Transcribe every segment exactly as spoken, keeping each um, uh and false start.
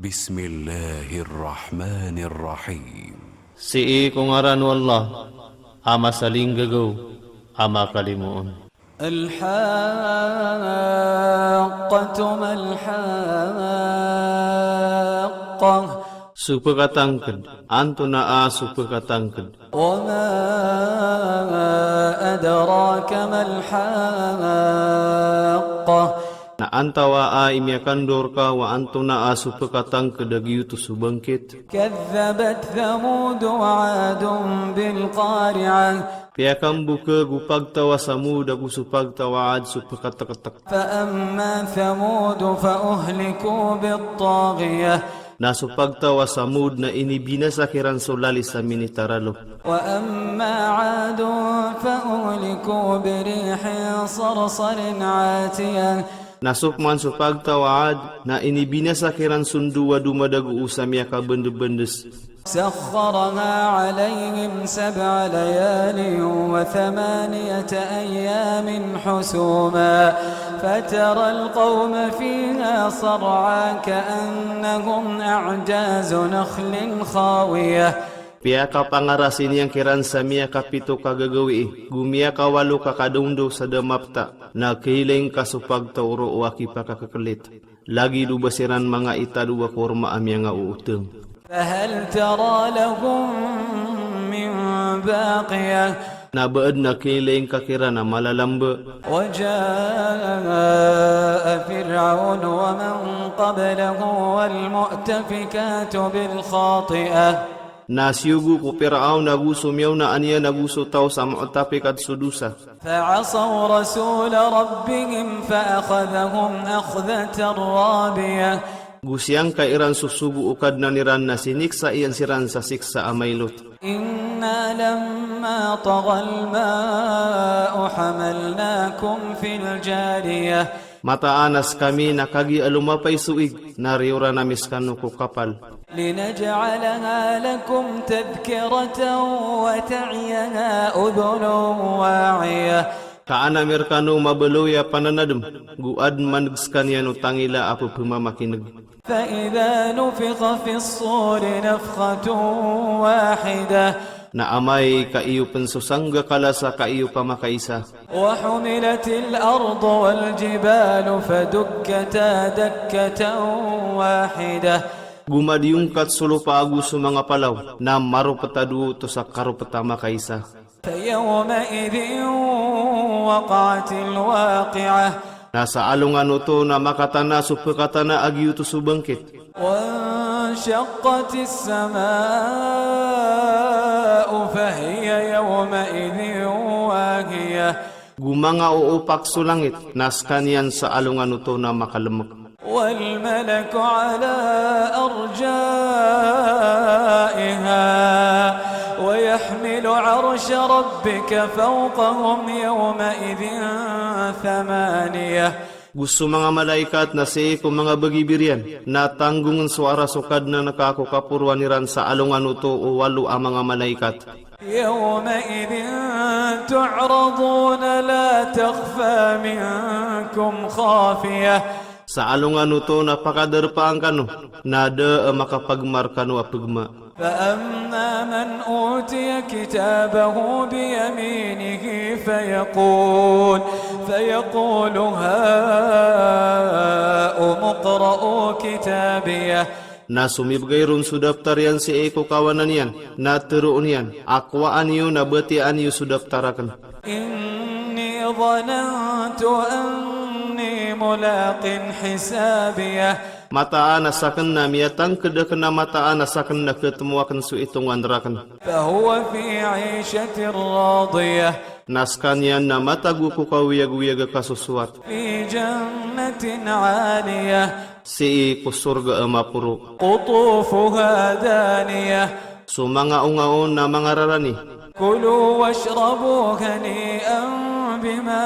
بسم الله الرحمن الرحيم. Sii ko ngaran o Allah, a masaling gagao, a makalimoon. الحاقة ما الحاقة. Supakatangked, antonaa supakatangked. وما أدراك ما الحاقة. Na antawaa i miyakandor ka wa antonaa supakatangked a giyutu subangkit. كذبت ثمود وعاد بالقارعة. Piyakambuk gu pagtawa Samud ago supagtawa Ad supakataktak. فأما ثمود فأهلكوا بالطاغية. Na supagtawa Samud na inibinasa kiran so lali sa minitaralo. وأما عاد فأهلكوا بريح صرصر عاتية. Na sopman supagtawa Ad na inibinasa kiran so nduwa dumadagoo sa miyakabendebendes. سخرها عليهم سبع ليال وثمانية أيام حسوما فترى القوم فيها صرعى كأنهم أعجاز نخل خاوية. Piyakapangarasinian kiran sa miyakapito ka gagawii, gu miyakawalo ka kadoundo sa da mapta, na kayleng ka supagtaw ro o aki pakakekelit. Lagi do ba siran mangaitad o ba korma a miyangauuteng. فهل ترى لهم من باقية. Na ba aden a kayleng ka kiran a malalamba. وجاء فرعون ومن قبله والمؤتفكات بالخاطئة. Na siyogo ko Piraon ago so miyaona a niyan ago so taw sa Mu'tafikat so dosa. فعصوا رسول ربهم فأخذهم أخذة رابية. Gu siyangka iran so sogo o Kadnan iran na siniksa iyan siran sa siksa a mailot. إنا لما طغى الماء حملناكم في الجارية. Mataan a sekami na kagiya lumapay so ig na riyoran ami sekano ko kapal. لنجعلها لكم تذكرة وتعيها أذن واعية. Ka an ami rekano mabaloy a pananadem, go aden maneg sekaniyan o tangila a pepemamakineg. فإذا نفخ في الصور نفخة واحدة. Na amay ka iyo pen so sanggakala sa ka iyo pamakaisa. وحملت الأرض والجبال فدكتا دكة واحدة. Go madiyongkat so lopa ago so manga palaw, na maropeta do to sa karopeta makaisa. فيومئذ وقعت الواقعة. Na sa alongan oto na makatana so pekatana a giyutu so bangkit. وانشقت السماء فهي يومئذ واهية. Go manga o opak so langit, na sekaniyan sa alongan oto na makalemek. والملك على أرجائها ويحمل عرش ربك فوقهم يومئذ ثمانية. Go so manga malaikat na sii ko manga bagi biriyan, na tanggongen so aras o Kadnan ka ko kaporuan iran sa alongan oto o walo a manga malaikat. يومئذ تعرضون لا تخفى منكم خافية. Sa alongan oto na pakadarpang kano, na da a makapagmar kano a pegma. فأما من أوتي كتابه بيمينه فيقول، فيقول هاؤم اقرءوا كتابيه. Na so mibegay ron so daptar iyan sii ko kawanan iyan, na teroon iyan, akowaan iyo na batiaan iyo so daptar aken. إني ظننت أني ملاق حسابيه. Mataan a saken na miyatangked aken na mataan a saken na ketemo aken so itongan raken. فهو في عيشة راضية. Na sekaniyan na matago ko kaoyag-oyag a kasosoat. في جنة عالية. Sii ko sorga a maporo. قطوفها دانية. So manga ongaon na manga rarani. كلوا واشربوا هنيئا بما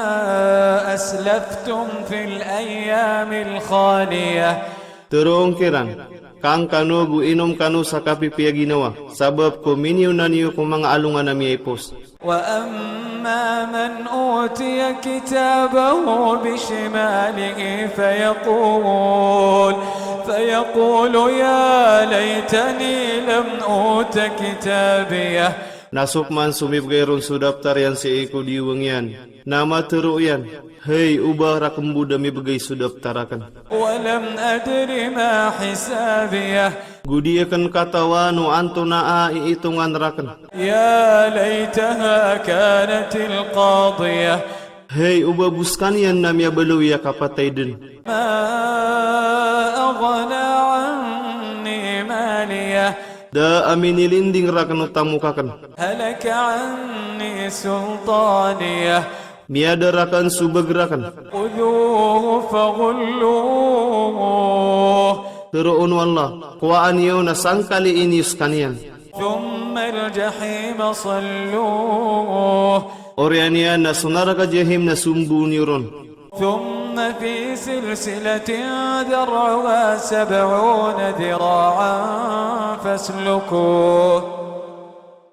أسلفتم في الأيام الخالية. Terong kiran, kang kano go inom kano sa kapipiya ginawa, sabap ko miniyunan iyo ko manga alongan a miyaipos. وأما من أوتي كتابه بشماله فيقول، فيقول يا ليتني لم أوت كتابيه. Na sopman so mibegay ron so daptar iyan sii ko diwang iyan. Na matero iyan, hay o ba raken bo da mibegay so daptar aken. ولم أدر ما حسابيه. Gudi aken katawa no antonaa iitongan raken. يا ليتها كانت القاضية. Hay o ba bo sekaniyan na miyabaloy a kapatay den. ما أغنى عني ماليه. Da a minilinding raken o tamok aken. هلك عني سلطانيه. Miyada raken so beger aken. خذوه فغلوه. Teroon o Allah, kowaa niyo na sangkali ini sekaniyan. ثم الجحيم صلوه. Oriyan iyan na so naraka Jahim na sumbu niyo ron. ثم في سلسلة ذرعها سبعون ذراعا فاسلكوه.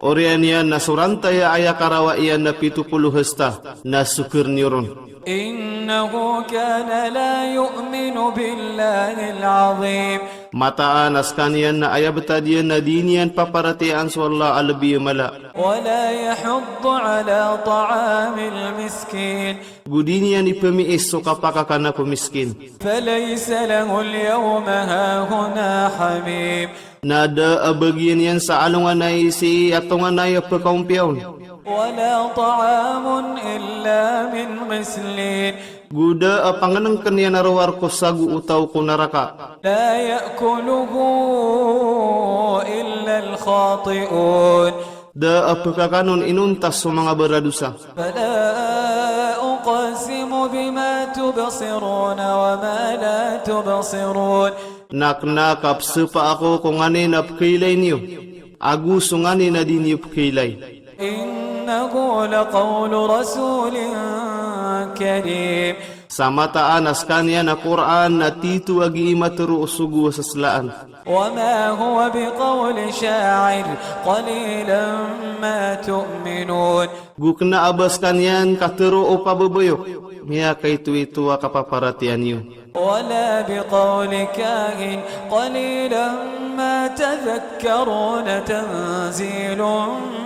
Oriyan iyan na so rantaya aya karawa iyan na pitu polo hasta na suker niyo ron. إنه كان لا يؤمن بالله العظيم. Mataan a sekaniyan na aya betad iyan na di niyan paparatiyaan so Allah a lebi mala. ولا يحض على طعام المسكين. Gudi niyan ipemiis so kapakakan a ko miskin. فليس له اليوم هاهنا حميم. Na da a bagian iyan sa alongan ai sii a tonganai a pekaumpiyaun. ولا طعام إلا من غسلين. Gu da a pangenengken iyan a rowar ko sagu utaw ko naraka. لا يأكله إلا الخاطئون. Da a pekakanon inonta so manga baradosa. فلا أقسم بما تبصرون وما لا تبصرون. Na kena ka pesepa ako ko nganin a pekeilai niyo, ago so nganin a di niyo pekeilai. إنه لقول رسول كريم. Sa mataan a sekaniyan a Qur'an na titu a gii matero o sogo a seselaan. وما هو بقول شاعر قليلا ما تؤمنون. Gu kena a ba sekaniyan katero o pababayok, miya kaitoito a kapaparatiyaan niyo. ولا بقول كاهن قليلا ما تذكرون تنزيل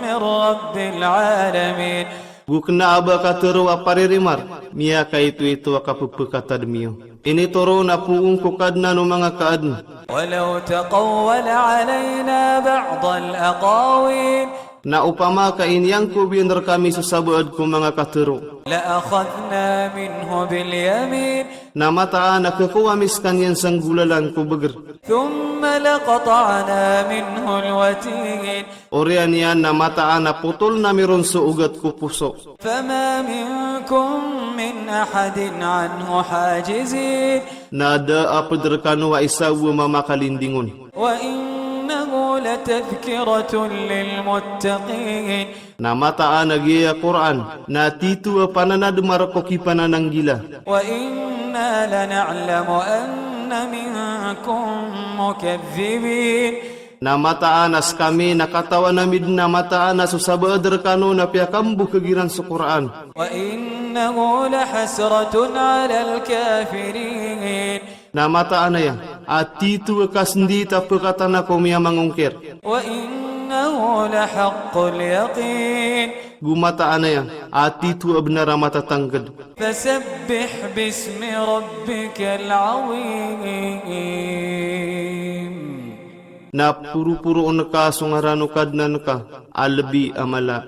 من رب العالمين. Gu kena a ba katero a pariremar, miya kaitoito a kapepekatad miyo. Ini toron a poon ko Kadnan o manga kaadn. ولو تقول علينا بعض الأقاويل. Na opama ka ini yangkob iyan rekami so sabaad ko manga katero. لأخذنا منه باليمين. Na mataan a kekowa mi sekaniyan sanggolalan ko beger. ثم لقطعنا منه الوتين. Oriyan iyan na mataan a potolna mi ron so ogat ko poso. فما منكم من أحد عنه حاجزين. Na da a pederkano a isaw a mamakalindingon. وإنه لتذكرة للمتقين. Na mataan a giya Qur'an na titu a pananadmar ko kipanananggila. وإنا لنعلم أن منكم مكذبين. Na mataan a sekami na katawan ami den a mataan a so sabaad rekano na piyakambuh kagiran so Qur'an. وإنه لحسرة على الكافرين. Na mataan aya a titu a kasndit a pekatana ko miyamangongker. وإنه لحق اليقين. Gu mataan aya a titu a benar a matatangked. فسبح باسم ربك العظيم. Na purupuro neka so ngaran o Kadnan ka a lebi a mala.